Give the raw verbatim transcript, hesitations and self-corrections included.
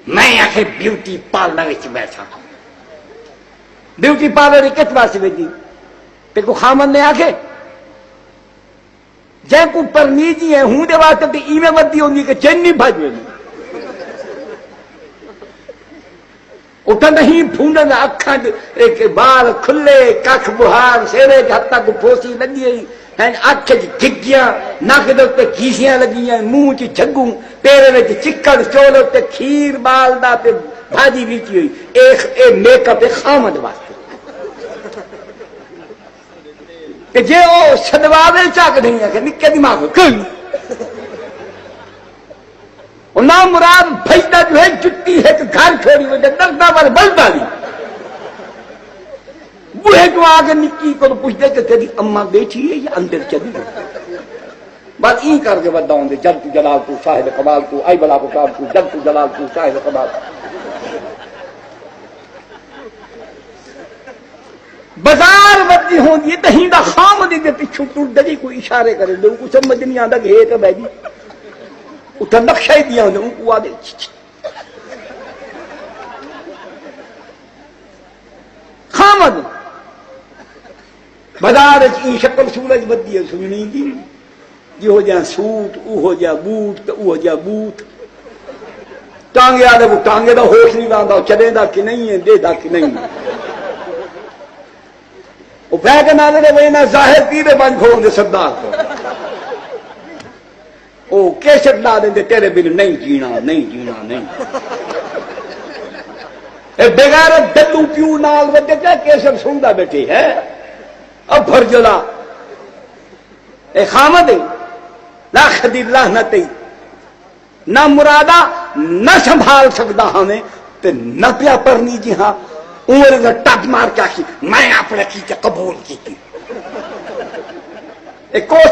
میں آکھے بیوٹی پارلر وچ بیٹھا۔ بیوٹی پارلر وچ کس واسطے ویندی؟ تے کو خامن نے آکھے، جیں کو پرنی جی ہے ہوں دے واسطے تے ایویں ودی ہوندی کہ چن نہیں بھج ویندی۔ اتھاں نہیں پھونڈن اکھاں دے، ایک بال کھلے، ککھ بہار، سیرے جھتہ کو پھوسی لگی ہوئی۔ ہن اکھ اچ گھگیاں، نک دے اتے گھیسیاں لڳیاں، منہ اچ جھڳوں، پیریں وچ چکڑ، چول اتے کھیر، ٻال دا تے بھاڄی ویچی ہوئی۔ اے، اے میک اپ اے خاوند واسطے۔ تے جے او سݙواوے چا کڈھیں آکھے نکے دماغ کن۔ او نامراد بھڄدا جو ہے، جتی ہک گھر چھوڑی ونڄے، ݙردا ول ٻلدا وی۔ بوہے چوں آ کے نکی کولوں پچھدے کہ تیݙی اماں ٻیٹھی ہے یا اندر چلی ڳئی؟ بس ایں کر کے ودا ہوندے، جل تو جلال تو صاحب کمال تو، اے بلا کو کام تو، جل تو جلال تو صاحب کمال تو۔ بازار ودی ہوندی ہے، تاں ہیندا خامد دے پچھوں ٹردے، کوئی اشارے کرے، لوگ کو سمجھ نہیں آندا کہ ہے تاں بھائی جی۔ اتھاں نقشہ ہی دیا ہوندے، اوں کو آدھے، چھ، چھ۔ خامد بازار اچ ایں شکل صورت ودی ہے، سنڄݨی دی۔ جیہو جیہا سوٹ، اوہو جیہا بوٹ، تے اوہو جیہا بوٹ۔ ٹانگے والے کوں ٹانگے دا ہوش نہیں رہندا، او چلیندا کہ نہیں ہے، ݙیہدا کہ نہیں۔ او ویگن والے دے وینا ظاہر کی دے بن کھوندے سردار کوں۔ او کیسٹ لا ݙیندے، تیرے بن نہیں جینا، نہیں جینا، نہیں۔ اے بغیرت دلو پیو نال ودے پیا، کیسٹ سندا بیٹھے ہے۔ ابھر جلا۔ اے خامد ہے، لکھ دی لعنت ہے۔ نہ مرادا نہ سنبھال سڳدا ہاویں، تے نہ پیا پرنی جی ہاں۔ عمر دا ٹپ مار کے آکھی، میں اپݨے کیتے قبول کیتی۔ اے کوس